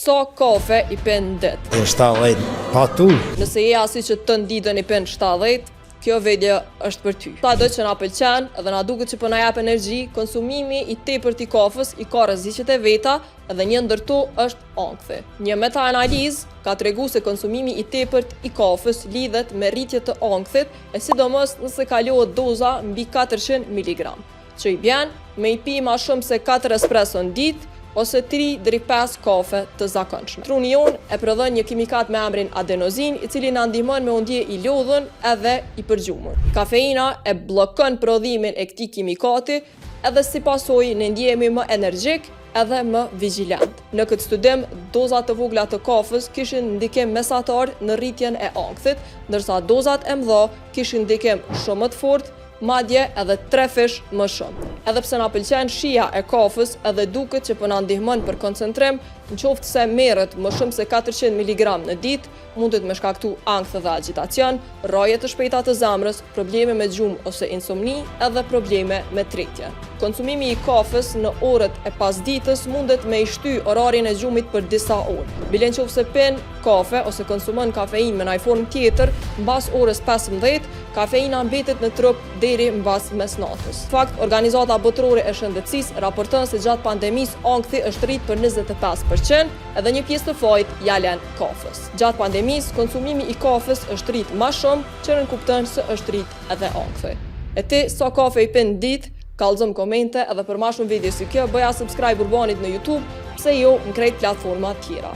Sa kafe i pin në ditë? E 70 pa tu. Nëse je asi që tënë ditën i pin 70, kjo video është për ty. Sado që na pëlqen dhe na duket që po na jap energji, konsumimi i tepërt i kafës i ka rreziqet e veta dhe një ndër to është ankthi. Një meta-analizë ka tregu se konsumimi i tepërt i kafës lidhet me rritje të ankthit e sidomos nëse kalohet doza mbi 400 mg. Që i bjen me i pi ma shumë se 4 espresso në ditë ose 3 deri 5 kafe të zakonshme. Truni jonë e prodhon një kimikat me emrin adenozin, i cili na ndihmon me u ndje i lodhun edhe i përgjumur. Kafeina e bllokon prodhimin e këtij kimikati edhe si pasojë ne ndjehemi më energjik edhe më vigjilent. Në këtë studim, doza të vogla të kafës kishin ndikim mesatar në rritjen e ankthit, ndërsa dozat e mëdha kishin ndikim shumë më të fortë madje edhe trefish më shumë. Edhe pse na pëlqen shija e kafës edhe duket që po na ndihmon për koncentrim, në qoftë se merret më shumë se 400 mg në ditë, mundet me shkaktu ankth dhe agjitacion, rrahje të shpejta të zemrës, probleme me gjumë ose insomni edhe probleme me tretje. Konsumimi i kafës në orët e pasditës mundet me i shty orarin e gjumit për disa orë. Bile në qoftë se pin kafe ose konsumon kafeinë me naj formë tjetër, mbas orës 15, kafeina mbetet në trup deri mbas mesnatës. Fakt, Organizata Botërore e Shëndetësisë raporton se gjatë pandemisë ankthi është rrit për 25% edhe një pjesë të fajit ja len kafës. Gjatë pandemisë, konsumimi i kafës është rrit ma shumë, që nënkupton se është rrit edhe ankthi. E ti, sa kafe i pin në ditë, kallëzom komente edhe për ma shumë video si kjo, bëja subscribe Urbanit në YouTube, pse jo në krejt platforma tjera.